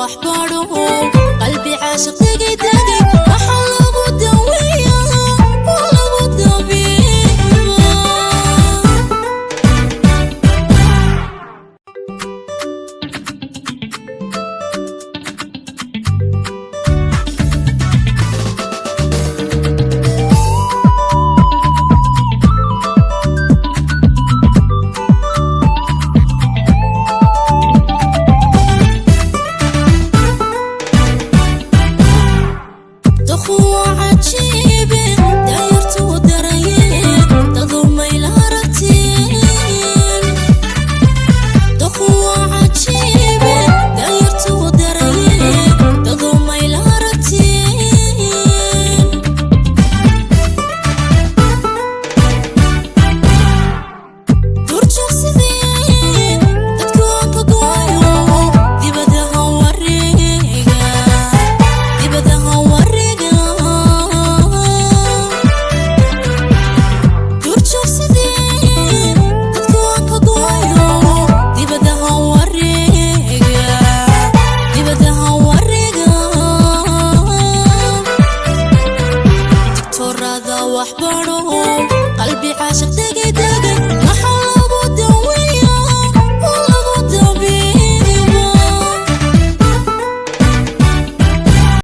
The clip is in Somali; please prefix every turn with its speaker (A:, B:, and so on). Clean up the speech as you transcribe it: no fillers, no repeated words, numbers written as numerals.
A: Wax baro, qalbi caashiq degay degay, waxaa lagu daweeyaa, waa lagu dabiibaa. Duqu waa cajiibe, daayartuu daraye, dadu mayla aragteen. Duqu waa cajiibe, daayartuu daraye, dadu mayla aragteen. Duurjoogsadee dadku waan ka go'ayo, dibadaha wareega, dibadaha wareega. Duurjoogsadee dadku waan ka go'ayo, dibadaha wareega, dibadaha wareega. Digtoorada wax baro, qalbi caashiq degay degay.